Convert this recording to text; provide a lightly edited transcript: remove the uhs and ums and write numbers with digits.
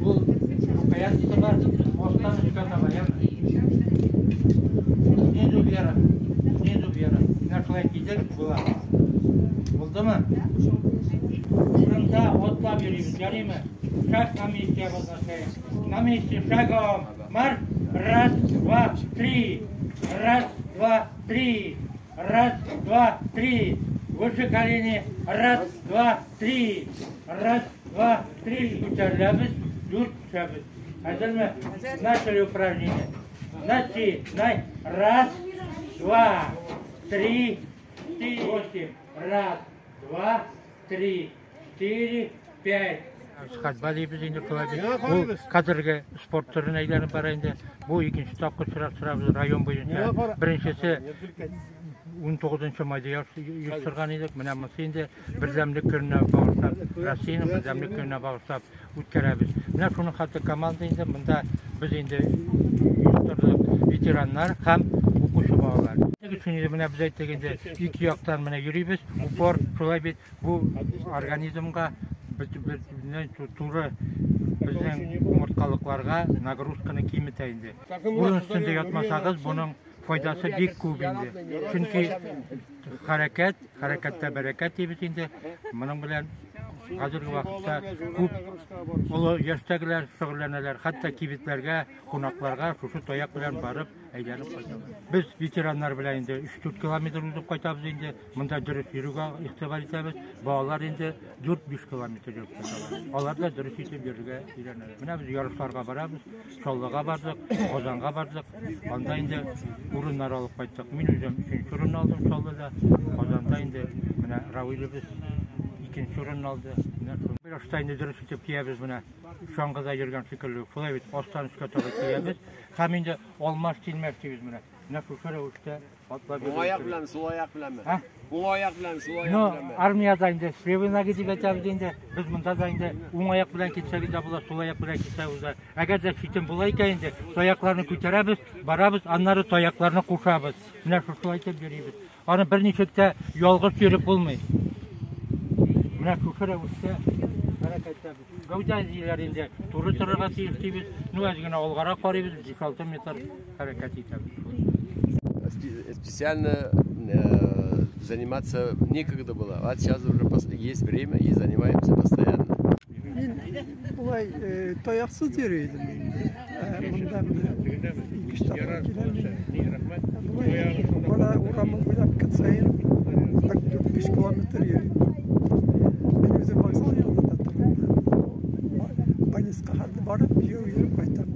Бу рукояткасы бар, астан өскә таба, яме. Снизу вверх, снизу вверх. Менә шулай кидер була. Булдымы? Урында атлап йөрибез, ярыймы? Шаг на месте обозначаем. На месте шагом. Марш. Раз, два, три. Раз, два, три. Раз, два, три. Выше колени. Раз, два, три. Раз, два, три. Күтәреләбез, дүрт төшәбез. Әзерме? Начали упражнение. Начинай. Раз, два, три, четыре, восемь. Раз, два, три, четыре, пять. Ходьба дибез инде шулай бит. Бу хәзерге спорт төренә әйләнеп бара инде. Бу икенче тапкыр очраштырабыз район буенча. Беренчесе 19 майда оештырган идек. Менә монысы инде бердәмлек көненә багышлап, Россиянең бердәмлек көненә багышлап үткәрәбез. Менә шуның хәтле команда инде монда без инде оештырдык ветераннар һәм укучы балалар. Өчен инде менә без әйттек инде ике яктан менә йөрибез. Упор шулай бит бу организмга бөтенләй туры безнең умырткалыкларга нагрузканы киметә инде. Урын өстендә ятмасагыз, буның файдасы бик күп инде. Чөнки хәрәкәт, хәрәкәттә бәрәкәт дибез инде. Моның белән хәзерге вакытта күп олы яшьтәгеләр шөгыльләнәләр. Хәтта кибетләргә, кунакларга шушы таяк белән барып әйләнеп кайталар. Без ветераннар белән инде 3-4 километр узып кайтабыз инде. Монда дөрес йөрүгә игътибар итәбез. Балалар инде 4-5 километр йөреп кайталар. Алар да дөрес итеп йөрергә өйрәнәләр. Менә без ярышларга барабыз. Чаллыга бардык, Казанга бардык. Анда инде урыннар алып кайттык. Мин үзем өченче урын алдым Чаллыда. Казанда инде менә Равилебез икенче урын алды. Менә шул. Бер ашта инде дөрес итеп киябез менә. Чаңгыда йөргән шикелле. Шулай бит астан өскә таба киябез. Һәм инде алмаш тилмәш дибез менә. Менә шушы рәвештә атлап Уң аяк белән, сул аяк беләнме? А? Уң аяк белән, сул аяк Ну, беләнме? армиядә инде с левой ноги дип әйтәбез инде. Без монда да инде уң аяк белән китсәк дә була, сул аяк белән китсәк дә. Әгәр дә читен була икән инде, таякларны күтәрәбез, барабыз, аннары таякларны кушабыз. Менә шушылай итеп йөрибез. Аны берничек тә ялгыш йөреп булмый. Менә шушы рәвештә хәрәкәт итәбез. Гәүдә диләр инде туры торырга тиеш дибез. Ну, әз генә алгарак карыйбыз, 5-6 метр хәрәкәт итәбез. Специально заниматься некогда было. А сейчас уже есть время и занимаемся постоянно. Мин болай таяксыз йөри идем инде. Монда менә ике-өч тапкыр киләм мин. Болай бара урамын буйлап көн саен бер 4-5 километр йөрим. Мин үзем вокзал янында торам. Больницага хәтле барып, йөреп кайтам.